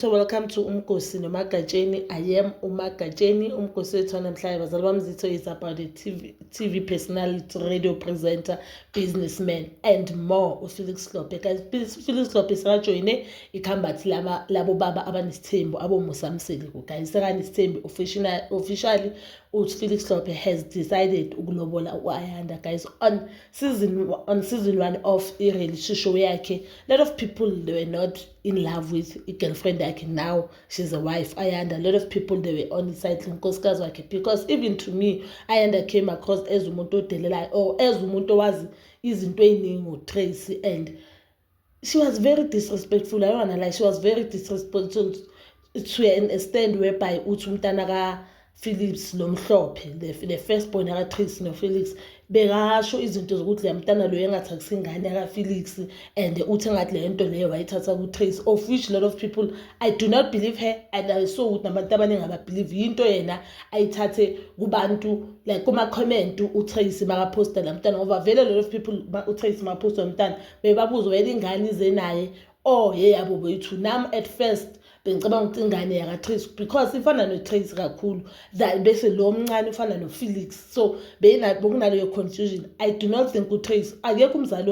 So welcome to Umgosi noMagatsheni. I am uMagatsheni. Umgosi wethu wanamhlanje, bazali bami zitho, is about a TV personality, radio presenter, businessman and more, uFelix Hlophe. Guys, Felix Hlophe sekajoyine ikhambathi laba labo baba abanesithembu, aboMusa Mseleku. Guys, sekanesithembu officially. uFelix Hlophe has decided ukulobola u-Ayanda. Guys, on season 1 of i-reality show yakhe, a lot of people, they were not in love with i-girlfriend yakhe, now she's a wife, Ayanda. A lot of people, they were on the side nkosikazi wakhe, because even to me, Ayanda came across as umuntu odelelayo or as umuntu owazi izinto ey'ningi ngoTracy, and she was very disrespectful. I don't wanna lie, she was very disrespectful to an extent whereby uthi umntana ka-Phillips lomhlophe, the first born yaka-Tracy no-Felix, bekasho izinto zokuthi le mntana loyo engathi akusingane yaka-Felix, and uthi engathi le nto leyo wayithatha ku-Tracy, of which a lot of people, I do not believe her, and I saw ukuthi nabantu abaningi ababelieve yinto yena ayithathe kubantu, like kuma-comment uTracy makaphosta la mntana, ngoba vele a lot of people, uTracy makaphosta lo mntana, bebabuza wena ingane ize naye or yeyabo bethu. Nami at first bengicabanga ukuthi ingane yakaTracy, because ifana noTracy kakhulu, that bese lo mncane ufana noFelix, so bekunaleyo confusion. I do not think uTracy, akekho umzali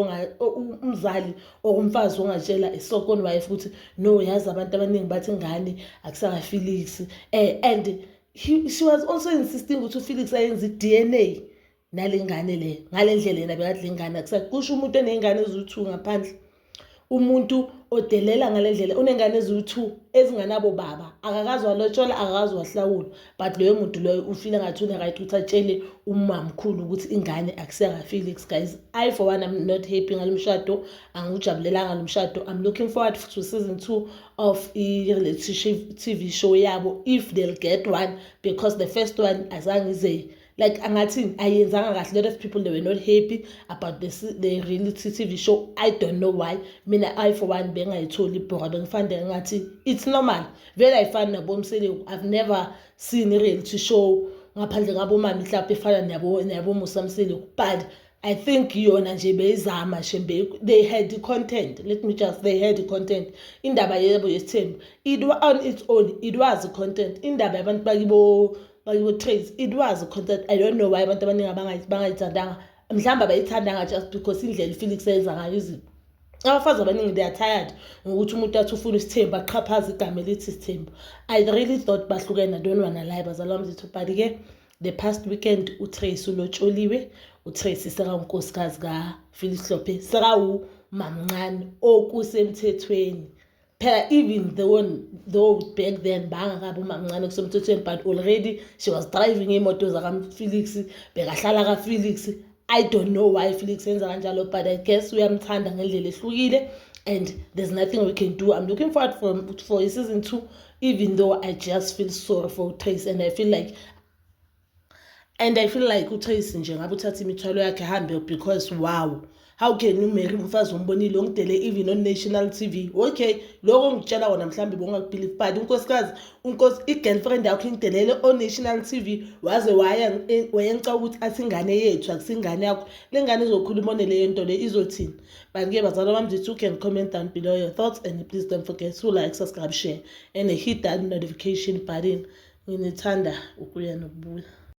umzali or umfazi ongatshela i-second wife ukuthi no, yazi abantu abaningi bathi ingane akusaka-Felix. And she was also insisting ukuthi uFelix ayenze i-DNA nale ngane le, ngale ndlela yena bekathi le ngane kusho umuntu oney'ngane eziwu-2 ngaphandle, umuntu odelela ngale ndlela, unengane eziwu-2 ezinganabo baba, akakazi walotshola, akakazi wahlawula, but loyo muntu loyo ufile ngathi une-right ukuthi atshele umamkhulu ukuthi ingane akusiyaka-Felix. Guys, I for one, I'm not happy ngalo mshado, angiwujabulelanga lo mshado. I'm looking forward to season 2 of i-reality TV show yabo, if they'll get one, because the first one azange ize, like angathini, ayenzanga kahle. A lot of people, they were not happy about the reality TV show. I don't know why. Mina, I for one, bengayitholi ibhora, bengifande ngathi it's normal vele, ayifani naboMseleku. I've never seen i-reality show ngaphandle ngabomama mhlawumbe efana nabo Musa Mseleku, but I think yona nje beyizama shembe. They had the content, let me just, they had the content. Indaba yebo yesithembu, it on its own, it was the content. Indaba yabantu bakibo Tracy, it was content. I don't know why abantu abaningi bangayithandanga. Mhlawumbe abayithandanga just because indlela iFelix eyenza ngayo izinto. Abafazi abaningi, they are tired ngokuthi umuntu athi ufuna isithembu, aqhaphaze igama elithi isithembu. I really thought bahlukene. I don't wanna lie, bazali bami zitho, but-ke the past weekend uTracy ulotsholiwe. UTracy sekawunkosikazi kaFelix Hlophe, sekawumamncane okusemthethweni phela, even the one though back then bangakabi umamncane kusemthethweni, but already she was driving iy'moto zakaFelix, bekahlala kaFelix. I don't know why Felix yenza kanjalo, but I guess uyamthanda ngendlela ehlukile, and there's nothing we can do. I'm looking forward for season 2, even though I just feel sorry for Tracy, and I feel like uTracy nje ngabe uthatha imithwalo yakhe ahambe, because wow, how can you marry umfazi ombonile ongidele even on national TV? Okay, lokho ngitshela wona mhlawumbe bongakubelieve, but unkosikazi, unkosi, i-girlfriend yakho ingidelele on national TV, waze waya wayenca ukuthi athi ingane yethu akusingane yakho. Le ngane izokhuluma oneleyo nto le, izothini? But-ke bazalwa bami, you can comment down below your thoughts, and please don't forget to like, subscribe, share and hit that notification button. Nginithanda ukuya nokubuya.